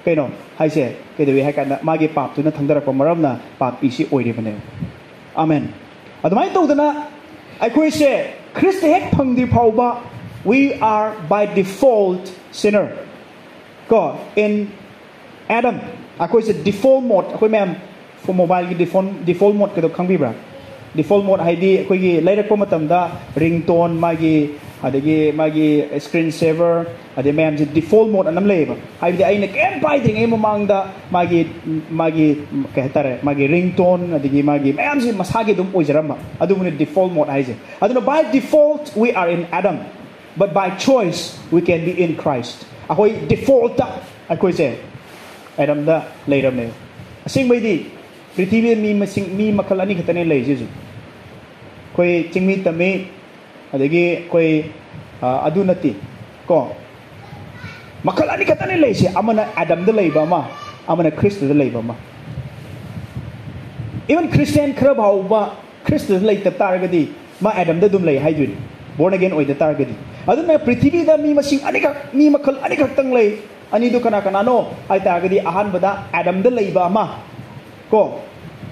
ꯀꯩꯅꯣ ꯍꯥꯏꯁꯦ? ꯀꯩꯗꯧꯏ ꯍꯥꯏ ꯀꯥꯟꯗ ꯃꯥꯒꯤ ꯄꯥꯞꯇꯨꯅ ꯊꯪꯗꯔꯛꯄ ꯃꯔꯝꯅ ꯄꯥꯄꯤꯁꯤ ꯑꯣꯏꯔꯤꯕꯅꯦ꯫ ꯑꯃꯦꯟ꯫ ꯑꯗꯨꯃꯥꯏꯅ ꯇꯧꯗꯅ ꯑꯩꯈꯣꯏꯁꯦ ꯈ꯭ꯔꯤꯁꯇ ꯍꯦꯛ ꯐꯪꯗ꯭ꯔꯤ ꯐꯥꯎꯕ, we are by default sinner꯫ ꯀꯣ, in Adam, ꯑꯩꯈꯣꯏꯁꯦ default mode, ꯑꯩꯈꯣꯏ ꯃꯌꯥꯝ ꯃꯣꯕꯥꯏꯜꯒꯤ default, default mode ꯀꯗꯣ ꯈꯪꯕꯤꯕ꯭ꯔꯥ? Default mode ꯍꯥꯏꯗꯤ ꯑꯩꯈꯣꯏꯒꯤ ꯂꯩꯔꯛꯄ ꯃꯇꯝꯗ ringtone, ꯃꯥꯒꯤ, ꯑꯗꯒꯤ ꯃꯥꯒꯤ screen saver, ꯑꯗꯩ ꯃꯌꯥꯝꯁꯦ default mode ꯑꯅ ꯑꯃ ꯂꯩꯌꯦꯕ꯫ ꯍꯥꯏꯕꯗꯤ ꯑꯩꯅ ꯀꯩꯝ ꯄꯥꯏꯗ꯭ꯔꯤꯉꯩ ꯃꯃꯥꯡꯗ ꯃꯥꯒꯤ, ꯃꯥꯒꯤ, ꯀꯩ ꯍꯥꯏꯇꯥꯔꯦ, ꯃꯥꯒꯤ ringtone, ꯑꯗꯒꯤ ꯃꯥꯒꯤ ꯃꯌꯥꯝꯁꯦ ꯃꯁꯥꯒꯤ ꯑꯗꯨꯝ ꯑꯣꯏꯖꯔꯝꯕ꯫ ꯑꯗꯨꯕꯨꯅ default mode ꯍꯥꯏꯁꯦ꯫ ꯑꯗꯨꯅ by default we are in Adam, but by choice we can be in Christ꯫ ꯑꯩꯈꯣꯏ defaultꯇ ꯑꯩꯈꯣꯏꯁꯦ ꯑꯦꯗꯝꯗ ꯂꯩꯔꯝꯃꯦ꯫ ꯑꯁꯦꯡꯕꯩꯗꯤ ꯄ꯭ꯔꯤꯊꯤꯕꯤꯗ ꯃꯤ ꯃꯁꯤꯡ, ꯃꯤ ꯃꯈꯜ ꯑꯅꯤ ꯈꯛꯇꯅꯦ ꯂꯩꯔꯤꯁꯦ ꯍꯧꯖꯤꯛ꯫ ꯑꯩꯈꯣꯏ ꯆꯤꯡꯃꯤ ꯇꯝꯃꯤ, ꯑꯗꯒꯤ ꯑꯩꯈꯣꯏ, ꯑ, ꯑꯗꯨ ꯅꯠꯇꯦ ꯀꯣ꯫ ꯃꯈꯜ ꯑꯅꯤ ꯈꯛꯇꯅꯦ ꯂꯩꯔꯤꯁꯦ, ꯑꯃꯅ ꯑꯦꯗꯝꯗ ꯂꯩꯕ ꯑꯃ, ꯑꯃꯅ ꯈ꯭ꯔꯤꯁꯇꯗ ꯂꯩꯕ ꯑꯃ꯫ Even Christian ꯈꯔ ꯐꯥꯎꯕ ꯈ꯭ꯔꯤꯁꯇꯗ ꯂꯩꯇ ꯇꯥꯔꯒꯗꯤ ꯃꯥ ꯑꯦꯗꯝꯗ ꯑꯗꯨꯝ ꯂꯩ ꯍꯥꯏꯗꯣꯏꯅꯤ, born again ꯑꯣꯏꯗ ꯇꯥꯔꯒꯗꯤ꯫ ꯑꯗꯨꯅ ꯄ꯭ꯔꯤꯊꯤꯕꯤꯗ ꯃꯤ ꯃꯁꯤꯡ ꯑꯅꯤꯈꯛ, ꯃꯤ ꯃꯈꯜ ꯑꯅꯤꯈꯛꯇꯪ ꯂꯩ꯫ ꯑꯅꯤꯗꯨ ꯀꯅꯥ ꯀꯅꯥꯅꯣ ꯍꯥꯏ ꯇꯥꯔꯒꯗꯤ, ꯑꯍꯥꯟꯕꯗ ꯑꯦꯗꯝꯗ ꯂꯩꯕ ꯑꯃ ꯀꯣ,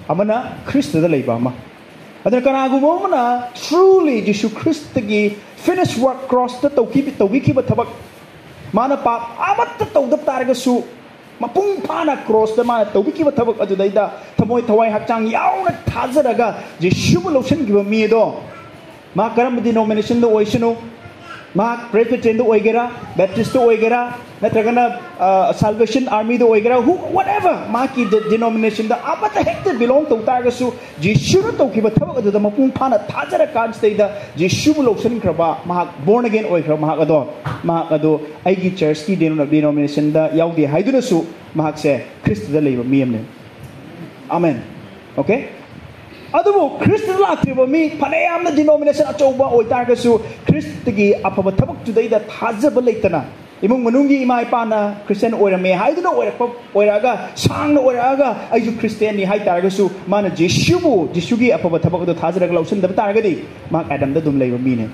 ꯑꯃꯅ ꯈ꯭ꯔꯤꯁꯇꯗ ꯂꯩꯕ ꯑꯃ꯫ ꯑꯗꯨꯅ ꯀꯅꯥꯒꯨꯝꯕ ꯑꯃꯅ truly ꯖꯤꯁꯨ ꯈ꯭ꯔꯤꯁꯇꯒꯤ finished work, crossꯇ ꯇꯧꯈꯤ-, ꯇꯧꯕꯤꯈꯤꯕ ꯊꯕꯛ, ꯃꯥꯅ ꯄꯥꯞ ꯑꯃꯠꯇ ꯇꯧꯗꯕ ꯇꯥꯔꯒꯁꯨ, ꯃꯄꯨꯡ ꯐꯥꯅ crossꯇ ꯃꯥꯅ ꯇꯧꯕꯤꯈꯤꯕ ꯊꯕꯛ ꯑꯗꯨꯗꯩꯗ ꯊꯃꯣꯏ ꯊꯋꯥꯏ ꯍꯛꯆꯥꯡ ꯌꯥꯎꯅ ꯊꯥꯖꯔꯒ ꯖꯤꯁꯨꯕꯨ ꯂꯧꯁꯤꯟꯈꯤꯕ ꯃꯤ ꯑꯗꯣ, ꯃꯥ ꯀꯔꯝꯕ denominationꯗ ꯑꯣꯏꯁꯅꯨ, ꯃꯍꯥꯛ Presbyterianꯗ ꯑꯣꯏꯒꯦꯔꯥ, Baptistꯇ ꯑꯣꯏꯒꯦꯔꯥ, ꯅꯠꯇ꯭ꯔꯒꯅ, ꯑ, Salvation Armyꯗ ꯑꯣꯏꯒꯦꯔꯥ, who, whatever, ꯃꯍꯥꯛꯀꯤ de-, denominationꯗ ꯑꯃꯠꯇ ꯍꯦꯛꯇ belong ꯇꯧ ꯇꯥꯔꯒꯁꯨ, ꯖꯤꯁꯨꯅ ꯇꯧꯈꯤꯕ ꯊꯕꯛ ꯑꯗꯨꯗ ꯃꯄꯨꯡ ꯐꯥꯅ ꯊꯥꯖꯔꯀꯥꯟꯁꯤꯗꯩꯗ ꯖꯤꯁꯨꯕꯨ ꯂꯧꯁꯤꯟꯈ꯭ꯔꯕ, ꯃꯍꯥꯛ born again ꯑꯣꯏꯈ꯭ꯔꯕ ꯃꯍꯥꯛ ꯑꯗꯣ, ꯃꯍꯥꯛ ꯑꯗꯣ ꯑꯩꯒꯤ churchꯀꯤ deno-, denominationꯗ ꯌꯥꯎꯗꯦ ꯍꯥꯏꯗꯨꯅꯁꯨ ꯃꯍꯥꯛꯁꯦ ꯈ꯭ꯔꯤꯁꯇꯗ ꯂꯩꯕ ꯃꯤ ꯑꯃꯅꯤ꯫ ꯑꯃꯦꯟ꯫ Okay? ꯑꯗꯨꯕꯨ ꯈ꯭ꯔꯤꯁꯇꯗ ꯂꯥꯛꯇ꯭ꯔꯤꯕ ꯃꯤ ꯐꯅꯌꯥꯝꯅ denomination ꯑꯆꯧꯕ ꯑꯣꯏꯇꯥꯔꯒꯁꯨ ꯈ꯭ꯔꯤꯁꯇꯒꯤ ꯑꯐꯕ ꯊꯕꯛꯇꯨꯗꯩꯗ ꯊꯥꯖꯕ ꯂꯩꯇꯅ, ꯏꯃꯨꯡ ꯃꯅꯨꯡꯒꯤ ꯏꯃꯥ ꯏꯄꯥꯅ ꯈ꯭ꯔꯤꯁꯇꯤꯌꯥꯟ ꯑꯣꯏꯔꯝꯃꯦ ꯍꯥꯏꯗꯨꯅ ꯑꯣꯏꯔꯛꯄ, ꯑꯣꯏꯔꯛꯑꯒ, ꯁꯥꯡꯅ ꯑꯣꯏꯔꯛꯑꯒ ꯑꯩꯁꯨ ꯈ꯭ꯔꯤꯁꯇꯤꯌꯥꯟꯅꯤ ꯍꯥꯏ ꯇꯥꯔꯒꯁꯨ ꯃꯥꯅ ꯖꯤꯁꯨꯕꯨ, ꯖꯤꯁꯨꯒꯤ ꯑꯐꯕ ꯊꯕꯛ ꯑꯗꯨ ꯊꯥꯖꯔꯒ ꯂꯧꯁꯤꯟꯗꯕ ꯇꯥꯔꯒꯗꯤ ꯃꯍꯥꯛ ꯑꯦꯗꯝꯗ ꯑꯗꯨꯝ ꯂꯩꯕ ꯃꯤꯅꯤ꯫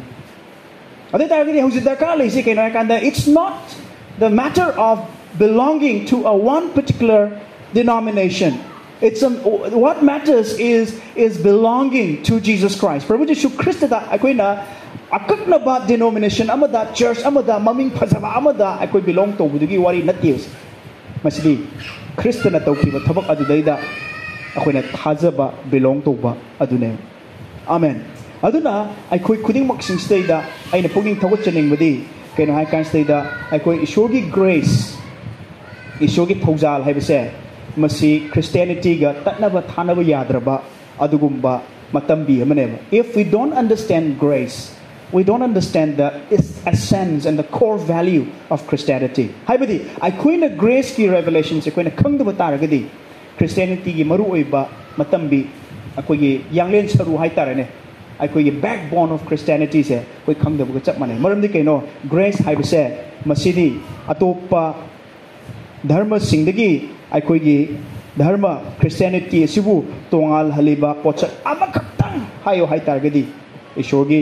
ꯑꯗꯨ ꯑꯣꯏ ꯇꯥꯔꯒꯗꯤ ꯍꯧꯖꯤꯛ ꯗꯔꯀꯥꯔ ꯂꯩꯔꯤꯁꯦ ꯀꯩꯅꯣ ꯍꯥꯏ ꯀꯥꯟꯗ, it's not the matter of belonging to a one particular denomination. It's an, what matters is, is belonging to Jesus Christ. ꯄ꯭ꯔꯚꯨ ꯖꯤꯁꯨ ꯈ꯭ꯔꯤꯁꯇꯗ ꯑꯩꯈꯣꯏꯅ ꯑꯀꯛꯅꯕ denomination ꯑꯃꯗ, church ꯑꯃꯗ, ꯃꯃꯤꯡ ꯐꯖꯕ ꯑꯃꯗ ꯑꯩꯈꯣꯏ belong ꯇꯧꯕꯗꯨꯒꯤ ꯋꯥꯔꯤ ꯅꯠꯇꯦ꯫ ꯃꯁꯤꯗꯤ ꯈ꯭ꯔꯤꯁꯇꯅ ꯇꯧꯈꯤꯕ ꯊꯕꯛ ꯑꯗꯨꯗꯩꯗ ꯑꯩꯈꯣꯏꯅ ꯊꯥꯖꯕ, belong ꯇꯧꯕ ꯑꯗꯨꯅꯦ꯫ ꯑꯃꯦꯟ꯫ ꯑꯗꯨꯅ ꯑꯩꯈꯣꯏ ꯈꯨꯗꯤꯡꯃꯛꯁꯤꯡꯁꯤꯗꯩꯗ ꯑꯩꯅ ꯄꯨꯛꯅꯤꯡ ꯊꯧꯒꯠꯆꯅꯤꯡꯕꯗꯤ ꯀꯩꯅꯣ ꯍꯥꯏ ꯀꯥꯟꯁꯤꯗꯩꯗ ꯑꯩꯈꯣꯏ ꯏꯁꯣꯔꯒꯤ grace, ꯏꯁꯣꯔꯒꯤ ꯊꯧꯖꯥꯜ ꯍꯥꯏꯕꯁꯦ ꯃꯁꯤ Christianityꯒ ꯇꯠꯅꯕ ꯊꯥꯅꯕ ꯌꯥꯗ꯭ꯔꯕ ꯑꯗꯨꯒꯨꯝꯕ ꯃꯇꯝꯕꯤ ꯑꯃꯅꯦꯕ꯫ If we don't understand grace, we don't understand the essence and the core value of Christianity. ꯍꯥꯏꯕꯗꯤ ꯑꯩꯈꯣꯏꯅ graceꯀꯤ revelationsꯁꯦ ꯑꯩꯈꯣꯏꯅ ꯈꯪꯗꯕ ꯇꯥꯔꯒꯗꯤ Christianityꯒꯤ ꯃꯔꯨꯑꯣꯏꯕ ꯃꯇꯝꯕꯤ, ꯑꯩꯈꯣꯏꯒꯤ ꯌꯥꯡꯂꯦꯟ ꯁꯔꯨ ꯍꯥꯏꯇꯥꯔꯦꯅꯦ, ꯑꯩꯈꯣꯏꯒꯤ backbone of Christianityꯁꯦ ꯑꯩꯈꯣꯏ ꯈꯪꯗꯕꯒ ꯆꯞ ꯃꯥꯟꯅꯩ꯫ ꯃꯔꯝꯗꯤ ꯀꯩꯅꯣ? Grace ꯍꯥꯏꯕꯁꯦ ꯃꯁꯤꯗꯤ ꯑꯇꯣꯞꯄ ꯙꯔꯃꯁꯤꯡꯗꯒꯤ ꯑꯩꯈꯣꯏꯒꯤ ꯙꯔꯃ Christianity ꯑꯁꯤꯕꯨ ꯇꯣꯉꯥꯜꯍꯜꯂꯤꯕ ꯄꯣꯠꯁꯛ ꯑꯃꯈꯛꯇꯪ ꯍꯥꯏꯌꯣ ꯍꯥꯏꯇꯥꯔꯒꯗꯤ ꯏꯁꯣꯔꯒꯤ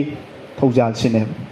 ꯊꯧꯖꯥꯜꯁꯤꯅꯦꯕ꯫